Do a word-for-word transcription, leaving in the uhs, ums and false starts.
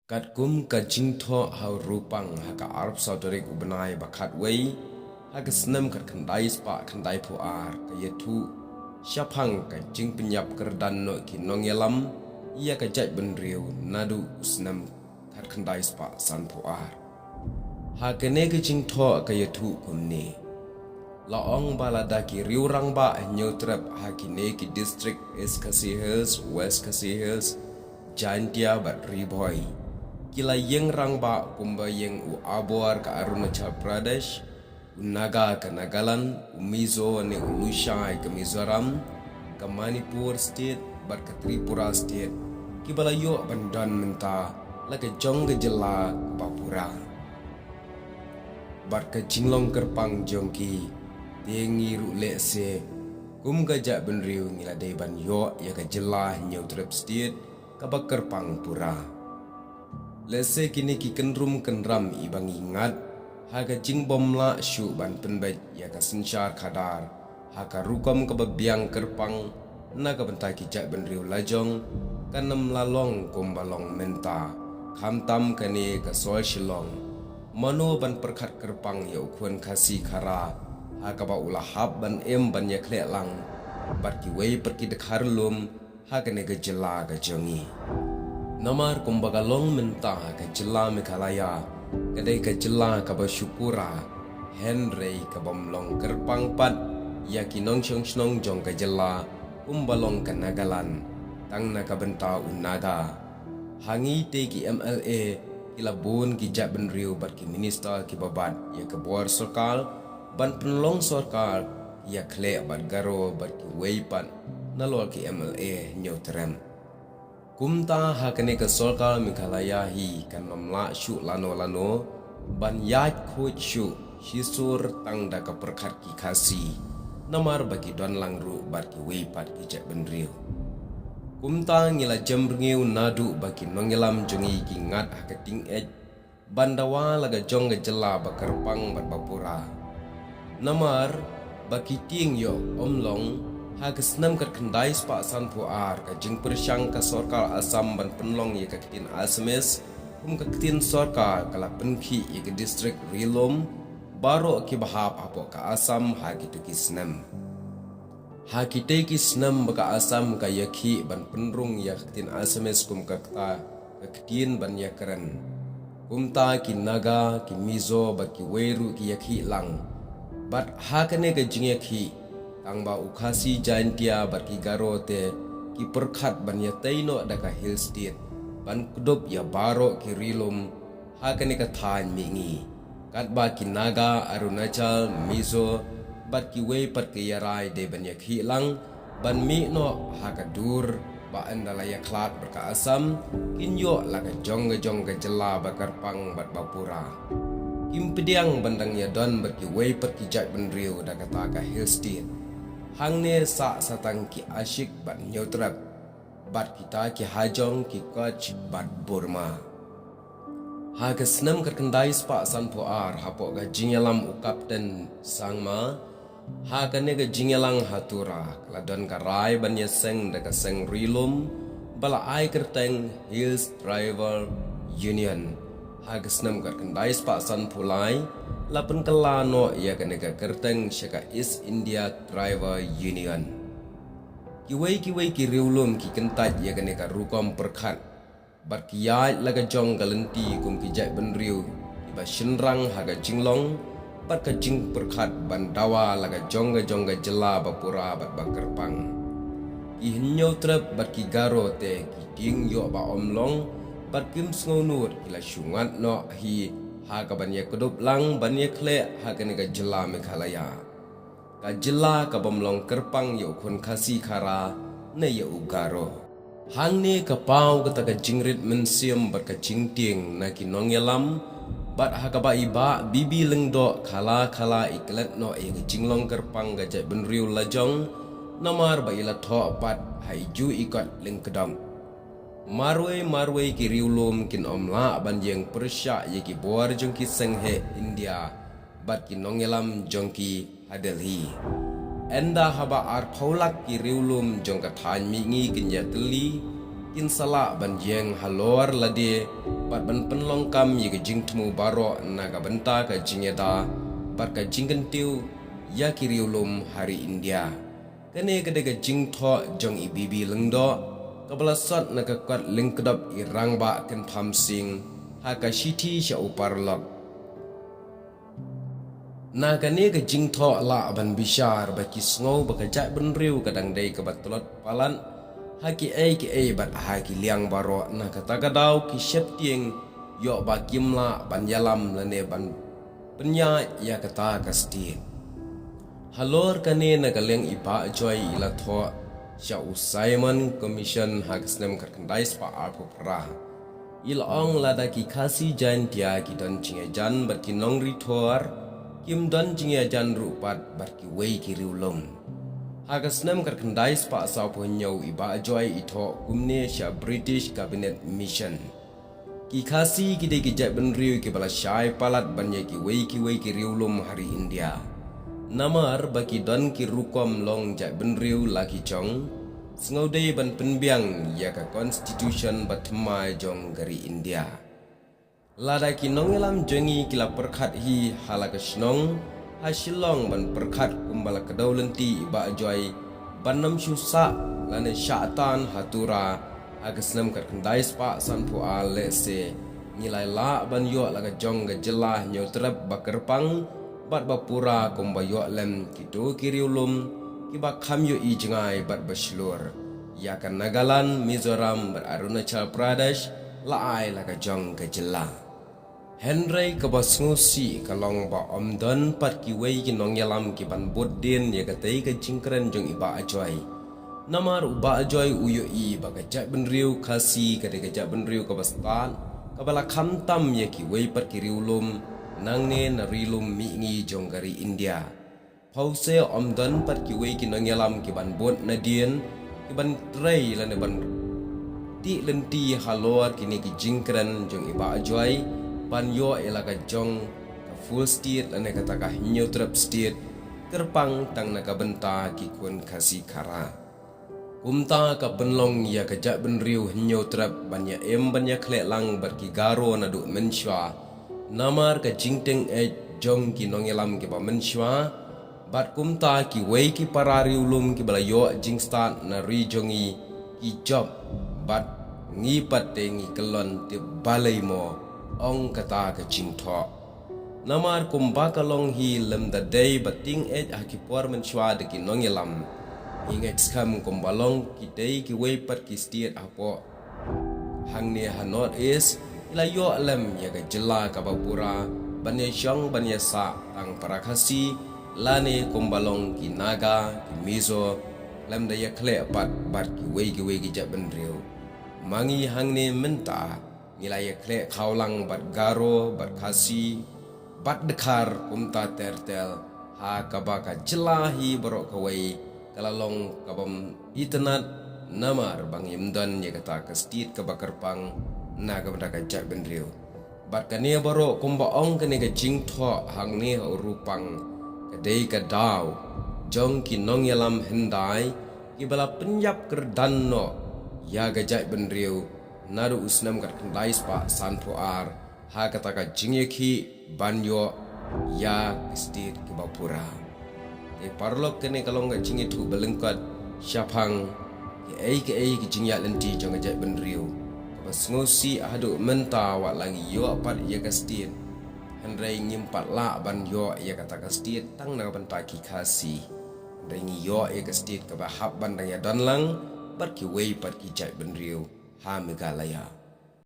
Katkum ka jingthoh ha u Rupang ha ka arphew saw tarik u bnai ba khatwei ha ka snem khatkhyndai spah khyndaiphew ar, ka ïathuh shaphang ka jingpynïap kyrdan noh ki nongïalam ïa ka jaitbynriew naduh u snem khatkhyndai spah sanphew ar. Ha kane ka jingthoh ka ïathuh kumne: La ong ba lada ki riew rangbah Hynñiewtrep ha kine ki district East Khasi Hills, West Khasi Hills, Jaintia bad Ri Bhoi ki la ïeng rangbah kumba ïeng u Abor ka Arunachal Pradesh, u Naga ka Nagaland, u Mizo ne u Lushai ka Mizoram, ka Manipur State bad ka Tripura State, kiba la ïoh ban don mynta la ka jong ka jylla kaba pura. Bad ka jinglong kyrpang jong ki, te ngi ruh lehse kum ka jaitbynriew ngi la dei ban ïoh ïa ka jylla Hynñiewtrep State kaba kyrpang pura. Lehse kine ki kynrum kynram iba ngi ngat ha ka jingbym lah shuh ban pynbeit ïa ka synshar khadar ha ka rukom kaba biang kyrpang na ka bynta ki jaitbynriew lajong kan ym la long kumba long mynta, khamtam kane ka sor Shillong. Mano ban pyrkhat kyrpang ïa u khun Khasi Khara ha kaba u la hap ban im ban ïakhleh lang bad kiwei pat ki dkhar lum ha kane ka jylla ka jong ngi? Namar kumba ka long mynta, ka jylla Meghalaya ka dei ka jylla kaba shu pura, hynrei kabym long kyrpang pat ïa ki nongshong shnong jong ka jylla kumba long ka Nagaland, tang na ka bynta u Naga. Ha ngi te ki M L A, ki la bun ki jaitbynriew bad ki minister kiba bat ïa ka bor sorkar ban pynlong sorkar, ïakhleh bad Garo bad kiwei pat nalor ki M L A Hynñiewtrep. Kumta ha kane ka sorkar Meghalaya hi kan ym lah shuh lano lano ban ïaid khuid shuh shisur tang da ka pyrkhat ki Khasi, namar ba ki don lang ruh bad kiwei pat ki jaitbynriew. Kumta ngi la jem rngiew naduh ba ki nongïalam jong ngi ki ngat ha ka tyngeh ban dawa la ka jong ka jylla ba kyrpang bad ba pura. Namar ba ki tieng ïoh ym long, ha ka snem khatkhyndai spah sanphew ar ka jingpyrshang ka sorkar Assam ban pynlong ïa ka ktien Assamese kum ka ktien sorkar ka la pynkhih ïa ka district Ri-lum baroh kiba hap hapoh ka Assam ha kito ki snem. Ha kitei ki snem ba ka Assam ka ïakhih ban pynrung ïa ka ktien Assamese kum ka kta ka ktien ban ïakren. Kumta ki Naga, ki Mizo bad kiwei ruh ki ïakhih lang. Bad ha kane ka jingïakhih, tang ba u Khasi Jaintia bad ki Garo te ki pyrkhat ban ïatei noh da ka Hill State ban kdup ïa baroh ki Ri-lum ha kane ka thaiñ mihngi. Katba ki Naga, Arunachal, Mizo bad kiwei pat ki Yarai dei ban ïakhih lang ban mih noh ha ka dur ba ynda la ïakhlad bad ka Assam, kin ïoh la ka jong ka jong ka jylla ba kyrpang bad ba pura. Kim pdiang ban dang ïadon bad kiwei pat ki jaitbynriew da kata ka Hill State. Hangne sah satang ki Ashik bad Hynñiewtrep bad kita ki Hajong, ki Koch bad Burma. Ha ka snem khatkhyndai spah sanphew ar, hapoh ka jingïalam u Captain Sangma, ha kane ka jingïalang ha Tura, ka la don ka rai ban ïaseng da ka seng Ri-lum ba la ai kyrteng Hills Driver Union. Ha ka snem khatkhyndai spah sanphew lai, la pynkylla noh ïa kane ka kyrteng sha ka East India Driver Union. Kiwei kiwei ki Ri-lum ki kyntait ïa kane ka rukom pyrkhat bad ki ïaid la ka jong ka lynti kum ki jaitbynriew kiba shynrang ha ka jinglong bad ka jingpyrkhat ban dawa la ka jong ka jong ka jylla ba pura bad ba kyrpang. Ki Hynñiewtrep bad ki Garo te ki tieng ïoh ba ym long bad kim sngewnud, ki la shu ngat noh hi ha kaban ïakdup lang ban ïakhleh ha kane ka jylla Meghalaya, ka jylla kabym long kyrpang ïa u khun Khasi Khara ne ïa u Garo. Hangne ka paw kata ka jingrit mynsiem bad ka jingtieng na ki nongïalam, bad ha kaba i Bah B B Lyngdoh khala khala i klet noh ïa ka jinglong kyrpang ka jaitbynriew lajong, namar ba i la thoh pat ha i ju i kot lyngkdong. Marwei marwei ki Ri-lum kin ym lah ban ïeng pyrshah ïa ki bor jong ki seng heh India bad ki nongïalam jong ki ha Delhi. Ynda haba arphew lak ki Ri-lum jong ka thaiñ mihngi kin ïatylli kin sa lah ban ïeng halor lade bad ban pynlong kam ïa ka jingthmu baroh na ka bynta ka jingïada bad ka jingkyntiew ïa ki riewlum ha ri India. Kane ka dei ka jingthoh jong i B B Lyngdoh, kaba la sot na ka kot lyngkdop i Rangbah Kynpham Sing ha ka shithi sha u paralok. Na kane ka jingthoh lah ban bishar ba ki sngew ba ka jaitbynriew ka dang dei kaba tlot palat ha kiei kiei bad ha ki liang baroh, na kata ka daw ki sheptieng ïoh ba kim lah ban ïalam lane ban pynïaid ïa kata ka state. Halor kane, na ka liang i Bah Joy i la thoh sha u Simon Commission ha ka snem khatkhyndai spah arphew phra. I la ong lada ki Khasi Jaintia ki don jingïajan bad ki nongri thor, kim don jingïajan ruh pat bad kiwei ki riewlum. Ha ka snem khatkhyndai spah sawphew hynñiew i Bah Joy i thoh kumne sha British Cabinet Mission: Ki Khasi ki dei ki jaitbynriew kiba la shai palat ban ïa kiwei kiwei ki riewlum ha ri India. Namar ba ki don ki rukom long jaitbynriew la ki jong, sngewdei ban pynbiang ïa ka Constitution ba thymmai jong ka ri India. Lada ki nongïalam jong ngi ki la pyrkhat hi ha la ka shnong ha Shillong ban pyrkhat kumba la kdew lynti i Bah Joy ban ym shu sah lane shah tan ha Tura ha ka snem khatkhyndai spah sanphew ar, lehse ngi la lah ban ïoh la ka jong ka jylla Hynñiewtrep ba kyrpang bad ba pura kumba ïoh lem kito ki riewlum kiba kham ïohi jngai bad ba shlur ïa ka Nagaland, Mizoram bad Arunachal Pradesh la ai la ka jong ka jylla. Hynrei kaba sngewsih ka long ba ym don pat kiwei ki nongïalam ki ban bud dien ïa katei ka jingkren jong i Bah Joy. Namar u Bah Joy u ïohi ba ka jaitbynriew Khasi ka dei ka jaitbynriew kaba stad, kaba la kham tam ïa kiwei pat ki riewlum nangne na ri lum mihngi jong ka ri India. Phewse ym don pat kiwei ki nongïalam ki ban bud nadien ki ban trei lane ban tih lynti halor kine ki jingkren jong i Bah Joy ban ïoh ïa la ka jong ka full state lane kata ka Hynñiewtrep state kyrpang tang na ka bynta ki khun Khasi Khara. Kumta ka pynlong ïa ka jaitbynriew Hynñiewtrep ban ïa im ban ïa khleh lang bad ki Garo naduh mynshuwa. Namar ka jingteng eh jong ki nongïalam kiba mynshuwa bad kumta kiwei ki para riewlum kiba la ïoh jingstad na ri jong ngi ki jop bad ngi pat te ngi kyllon tip balei mo, ong kata ka jingthoh. Namar kumba ka long hi lymda dei ba tieng eh ha ki por mynshuwa da ki nongïalam, ngi ngeit skhem kumba long ki dei kiwei pat ki state hapoh hangne ha North East ki la ïoh lem ïa ka jylla kaba pura ban ïa shong ban ïa sah tang para Khasi lane kumba long ki Naga, ki Mizo, lymda ïa khleh pat bad kiwei kiwei ki jaitbynriew. Ma ngi hangne mynta ngi la ïa khleh khawlang bad Garo bad Khasi bad Dkhar kumta ter ter ha kaba ka jylla hi baroh kawei ka la long kabym itynnad namar ba ngim don ïa kata ka state kaba kyrpang na ka bynta ka jaitbynriew. Bad kane baroh kumba ong kane ka jingthoh hangne ha u Rupan ka dei ka daw jong ki nongïalam hyndai kiba la pynïap kyrdan noh ïa ka jaitbynriew naduh u snem khatkhyndai spah sanphew ar ha kata ka jingïakhih ban ïoh ïa ki state kiba pura. Te paralok, kane ka long ka jingïathuh ba lyngkot shaphang kiei kiei ki jingïaid lynti jong ka jaitbynriew kaba sngewsih haduh mynta wat la ngi ïoh pat ïa ka state, hynrei ngim pat lah ban ïoh ïa kata ka state tang na ka bynta ki Khasi. Hynrei ngi ïoh ïa ka state kaba hap ban dang ïa don lang bad kiwei pat ki jaitbynriew ha Meghalaya.